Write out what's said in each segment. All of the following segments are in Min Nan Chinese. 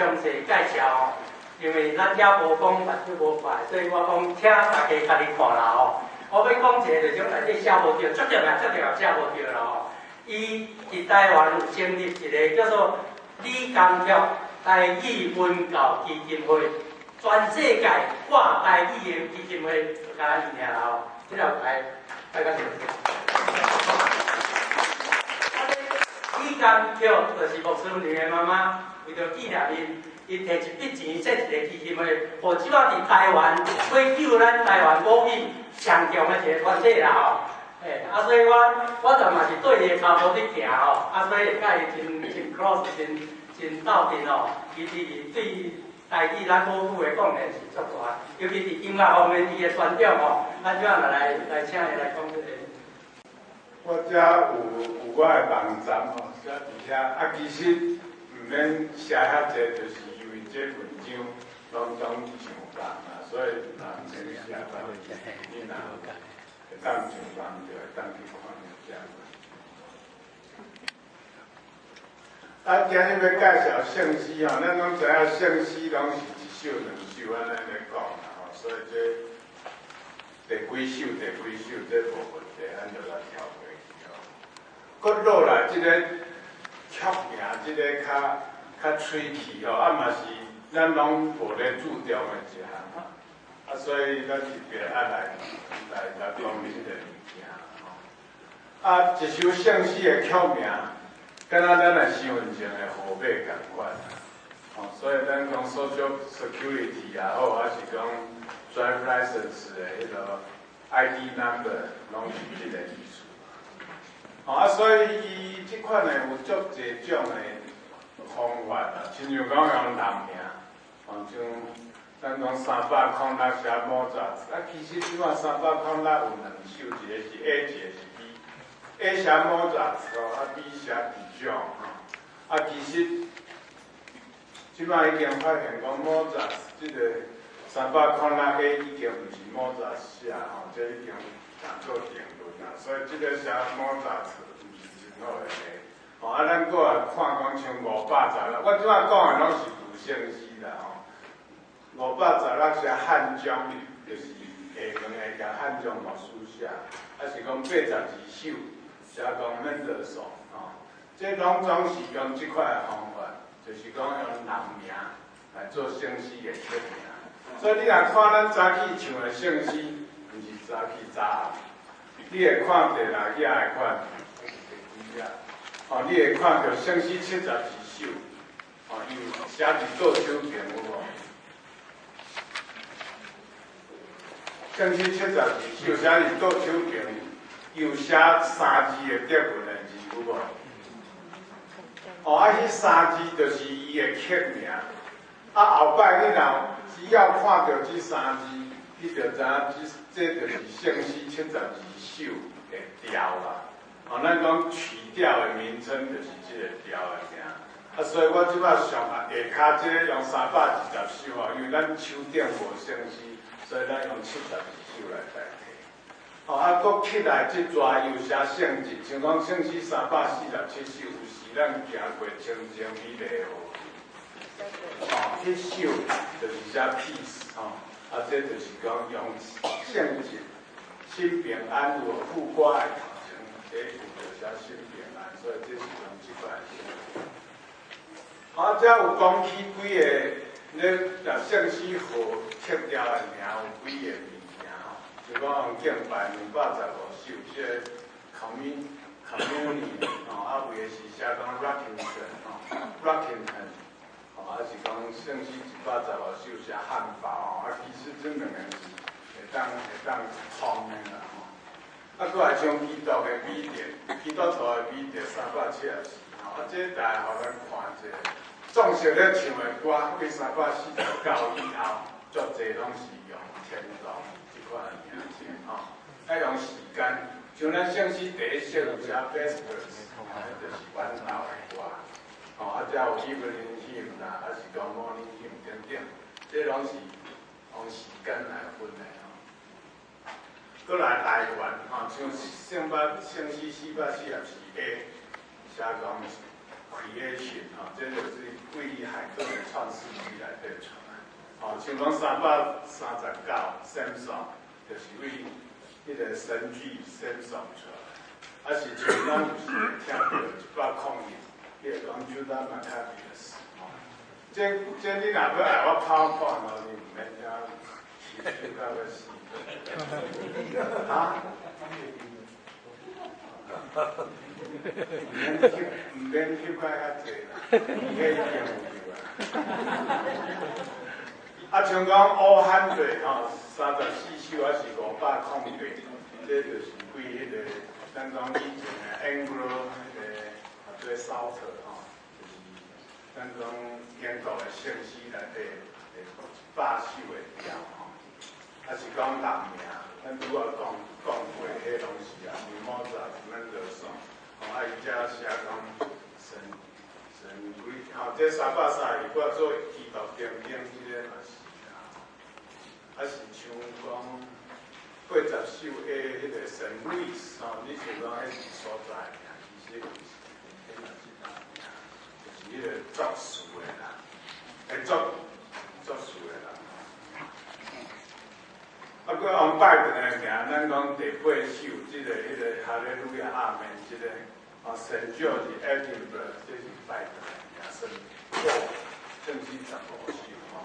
詳細介紹吼，因為咱遮無講目睭無看，所以我講請大家家己看啦吼。我欲講一个，就是講內底寫無著，足重要、足重要寫無著啦吼。伊佇台灣有成立一个叫做李金曲台語文教基金會，全世界掛台語的基金會，就敢若伊爾啦吼。這個來，大家謝。李金曲就是牧師娘的媽媽，為著紀念伊，伊提一筆錢設一个基金會，予這擺佇台灣欲救咱台灣母語上強的一个團體啦吼。欸，啊，所以我就嘛是對伊的跤步佇行吼，啊，所以會佮伊真真 close，真真鬥陣吼。其實伊對台語咱母語的貢獻是足大，尤其佇音樂方面，伊的專長吼，咱這來來請伊來講這个。我遮有我的網站吼，寫佇遐。啊，其實毋免寫遐濟，就是因為這文章攏總上網啊，所以嘛毋免寫吧。你若會當上網，就會當去看著遮。啊，今日欲介紹聖詩吼，咱攏知影聖詩攏是一首兩首按呢咧講啦吼，所以這第幾首第幾首這無問題，咱就來跳過去吼。閣落來這個曲名，這個較較喙齒吼，啊嘛是咱攏無咧注重的一項，啊，所以咱特別愛來講這个物件吼。啊，一首聖詩的曲名，敢若咱的身份證的號碼仝款，吼，所以咱講 Social Security 也好，還是講 Drive License 的彼个 ID number，攏是這个意思。吼，啊，所以伊這款的有足濟種的方法啦，親像講用人名，吼，像咱講306寫莫扎特，啊，其實這擺三百空六有兩首，一个是 A，一个是 B。A 寫莫扎特，啊 B 寫 Dijon 吼，啊其實這擺已經發現講莫扎特這个三百空六 A 已經毋是莫扎特寫吼，這已經當做定論啦，所以這个寫莫扎特毋是真好的。吼，啊，咱閣來看講像516，我這擺講的攏是舊聖詩啦吼。516寫漢章，就是下門的共漢章牧師寫，啊是講82首。寫講門德松吼，這攏總是用這款的方法，就是講用人名來做聖詩的曲名。所以你若看咱早起唱的聖詩，毋是早起早暗，你會看第六頁的款，還是第幾頁？吼，你會看著聖詩72首，吼，伊有寫佇倒手邊有無？聖詩七十二首寫佇倒手邊。有寫三字的德文的字有無？哦，啊，彼三字就是伊的曲名。啊，後擺你若只要看著這三字，你就知影這就是聖詩七十二首的調啦。哦，咱講曲調的名稱就是這个調的名。啊，所以我這擺上下跤這个用320首吼，因為咱手頂無聖詩，所以咱用七十二首來代替。哦，啊，閣起來這逝又寫聖節，像講聖詩347首，有時咱行過清靜美麗的河。哦，彼首就是寫 peace 吼，啊，這就是講用聖節心平安有副歌的頭前，這有就寫心平安，所以這是用這款的。啊，這有講起幾个咧，若聖詩號曲調的名有幾个物件吼。就講用敬拜215首，這個 communion 吼，啊有的是寫講 Rockingham 吼，Rockingham，吼，啊是講聖詩115首寫漢堡吼，啊其實這兩个是會當通的啦吼。啊，閣來像基督的美德，基督徒的美德374吼，啊這大家予咱看者，總是咧唱的歌，對349以後，足濟攏是用天堂這款的名稱吼，愛用時間，像咱聖詩第一首有寫 Vespers，吼，就是晚晝的歌，吼，啊，才有 Evening Hymn 啦，還是講 Morning Hymn 等等，這攏是用時間來分的吼。閣來來源吼，像聖詩444 A，寫講 Creation 吼，這就是位於海頓的創世紀內底出來。吼，像講339，Samson 就是為彼個神劇 Samson 出來。啊是像咱有時會聽著101，彼個講 Judah Maccabeus 吼。這你若欲愛我跑跑吼，你毋免聽翕到欲死。啊？毋免翕甲遐濟啦，彼已經有啊。啊，像講烏漢瑞吼，34首還是508，這就是對彼個咱講以前的 Anglo 彼個啊做 Psalter 吼，就是咱講英國的聖詩內底的100首的調吼，啊是講人名，咱拄仔講講過，彼攏是啊，像莫扎特、門德爾松，吼，啊伊遮寫講神神鬼，吼，這332歌做基督點燈，這个嘛是啊，啊是像講80首的彼個聖路易斯吼，你想講彼是所在，其實毋是，彼嘛是人名，就是彼個作詞的啦，作詞的人。啊，閣用拜頓的名，咱講第八首，這个、彼個哈利路亞阿門，這个啊，聖喬治 Edinburgh，這是拜頓的名，聖保聖詩15首吼。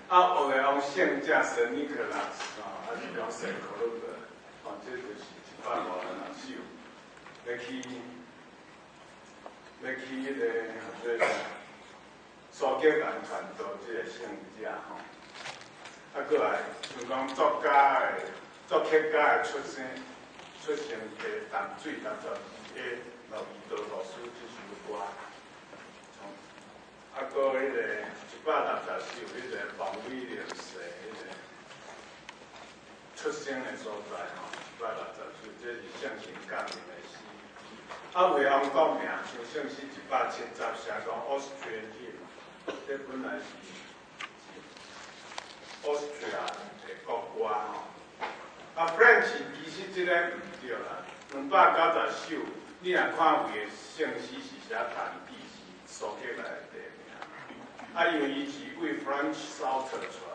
啊，學的用聖者聖尼可拉斯吼，啊是講聖可魯伯，吼，這就是156首，欲去彼个叫做啥？蘇格蘭傳道這个聖者吼。啊，閣來像講作家的、作曲家的出生地淡水62的諾伊多牧師這首歌，啊，閣彼个160首，彼个王威廉士彼个出生的所在吼，160首，這是聖神降臨的詩。啊，有的用國名，像聖詩170，寫講 Austrian hymn，這本來是 Austria 的國歌吼。啊，French 其實這個毋對啦，290首，你若看有的聖詩是寫淡地是蘇格蘭的地名。啊，因為伊是為 French Psalter 出來，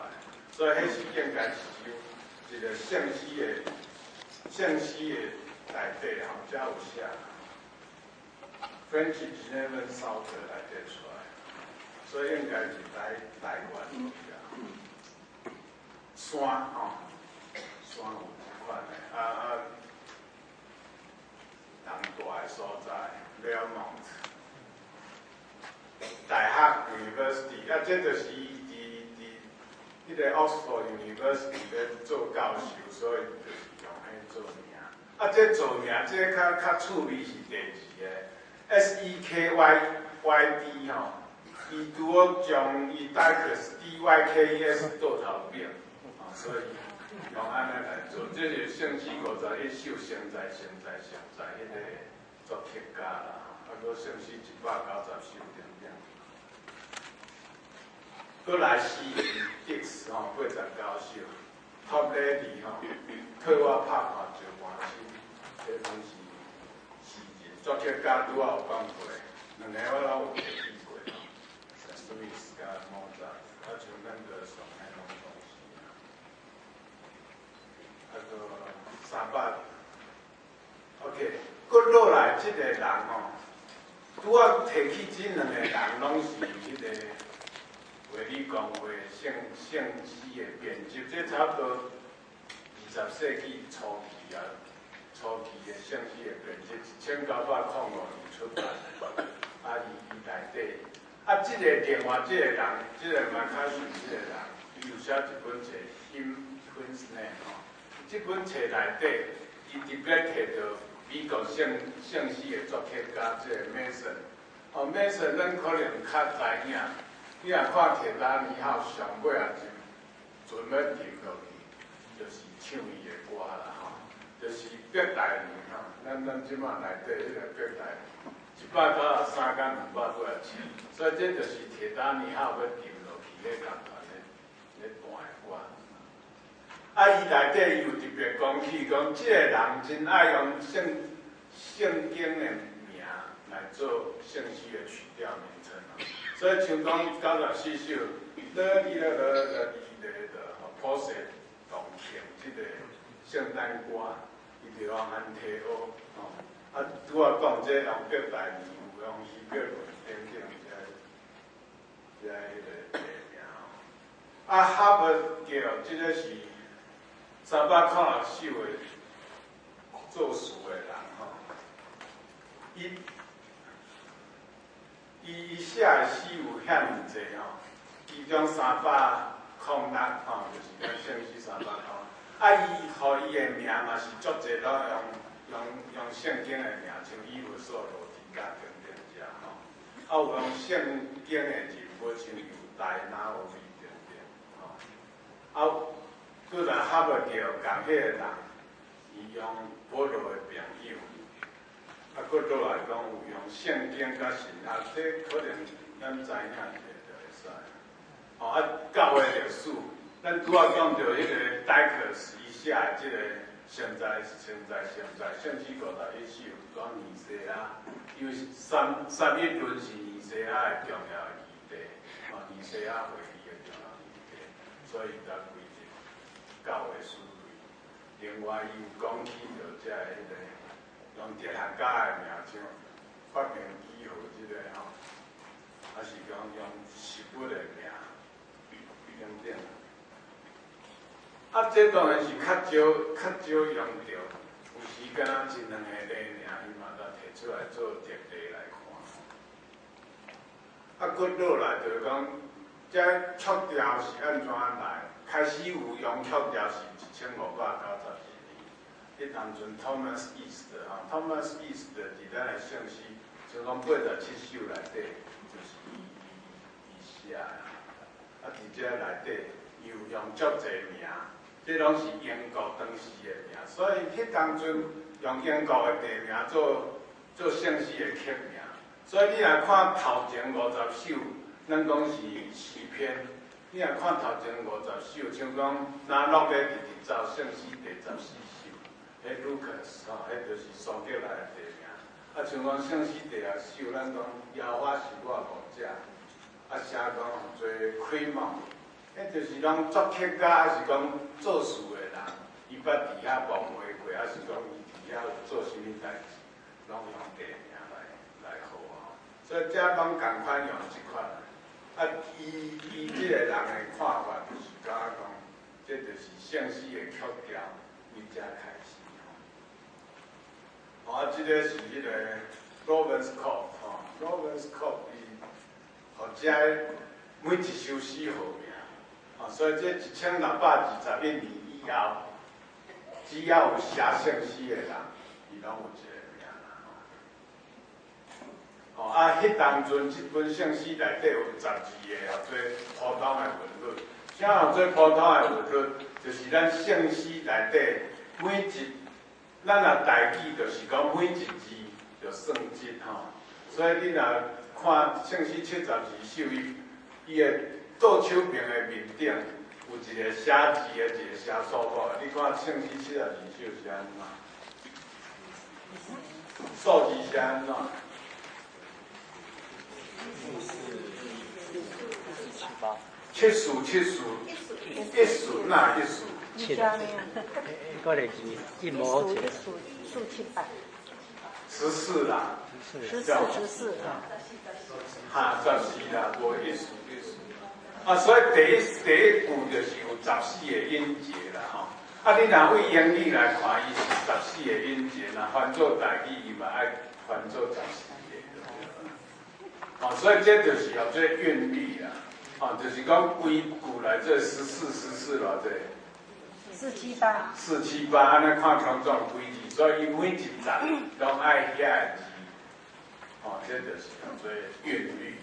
所以彼是應該是由一個聖詩的內底吼，才有寫 French Geneva Psalter 內底出來，所以應該是來源去啊。山吼，山有這款的，啊，人大的所在，Belmont 大學 University，啊，這就是伊佇彼個 Oxford University 咧做教授，所以就是用彼做名。啊，這做名，這較趣味是第二个 SEKYYD 吼，伊拄好將伊 Dykes DYKES 倒頭變，所以用按呢來做，這是聖詩51首，生在生在生在彼个作曲家啦，啊，閣聖詩190首等等。閣來詩人 Dix 吼，89首，Tom Lady 吼，替我拍看石盤心，這攏是詩人作曲家拄仔有講過，兩个我攏有提起過吼，聖路易斯佮莫扎特，啊像咱個上海攏攏是啊，啊閣300，OK，閣落來這個人吼，拄仔提起這兩個人，攏是彼個衛理公會聖詩的編輯，這差不多20世紀初期啊，初期的聖詩的編輯，1905年出版，啊，伊內底，啊，這个另外這个人，這个麥卡遜這个人，伊有寫一本冊《Hymn Hymns Name》吼，這本冊內底，伊特別提著美國聖詩的作曲家這個 Mason，哦，Mason 咱可能較知影。你若看鐵達尼號上尾仔一船欲沉落去，就是唱伊的歌啦吼，就是碧黛林吼，咱這馬內底彼個碧黛林，193佮200幾仔唱，所以這就是鐵達尼號欲沉落去彼工團咧彈的歌。啊，伊內底伊有特別講起講，這個人真愛用聖經的名來來做聖詩的曲調名稱。所以像講94首，啦哩啦啦啦哩咧的，吼，普世同慶這个聖誕歌，伊就用安提阿，吼，啊，拄仔講這用伯大尼，有用希伯倫等等這彼个地名吼。啊，哈佛叫這个是306首的作詞的人吼，伊寫的詩有遐爾濟吼，其中306吼，就是咱聖詩三百空。啊，伊予伊的名嘛是足濟攏用聖經的名，像以弗所、羅提甲等等遮吼。啊，有用聖經的人物，像猶大、拿俄米等等吼。啊，閣來哈佛叫仝彼个人，伊用保羅的朋友。啊，閣落來講有用聖經佮神學，這可能咱知影一下就會使。吼，啊，教會歷史，咱拄仔講著彼个戴克斯伊寫的這个現在、現在、現在，聖詩51首講尼西亞，因為三三一論是尼西亞的重要的議題，吼，尼西亞會議的重要議題，所以才歸入教會史類。另外，伊有講起著這个彼个用哲學家的名，像發明記號這个吼，還是講用食物的名等等。啊，這當然是較少較少用著，有時敢若一兩个例爾，伊嘛才提出來做特例來看。啊，閣落來就是講，這曲調是按怎來？開始有用曲調是1592年，彼當陣 Thomas East 吼，Thomas East 佇咱的聖詩，像講87首內底，就是伊寫的。啊，佇這內底又用足濟名，這攏是英國當時的名，所以彼當陣用英國的地名做聖詩的曲名。所以你若看頭前50首，咱講是詩篇。你若看頭前50首，像講拿諾咧直直走聖詩第14首，彼 Lucas 吼，彼就是蘇格蘭的地名。啊，像講聖詩第6首，咱講耶和華是我牧者，啊，寫講做開蒙，彼就是講作曲家，還是講作詞的人，伊捌佇遐幫會過，還是講伊佇遐做啥物代誌，攏用地名來號吼。所以這攏仝款用這款。啊，伊這個人的看法就是感覺講，這就是聖詩的曲調，為這開始吼。啊，這個是彼个 Ravenscourt 吼，Ravenscourt 伊予這每一首詩號名，吼，所以這1621年以後，只要有寫聖詩的人，伊攏有一个名啦吼。吼啊，彼當陣這本聖詩內底有12个號做普通的韻律，啥號做普通的韻律？就是咱聖詩內底每一，咱若台語就是講每一字就算節吼。所以你若看聖詩72首，伊的倒手邊的面頂有一個寫字的，一個寫數目的。你看聖詩72首是按怎？數字是按怎？四四七八。七四七四，一四哪一四？七。個例子一模一四四七八。 14啦。十四十四。哈，十四啦，無一四一四。啊，所以第一句就是有十四個音節啦，吼。啊，你若對英語來看，伊是十四個音節，若翻做台語，伊嘛愛翻做十四個。哦，所以這就是叫做韻律啦。哦，就是講規句來做十四十四偌濟。四七八。四七八，按呢看總總幾字，所以伊每一節攏愛遐个字。哦，這就是叫做韻律。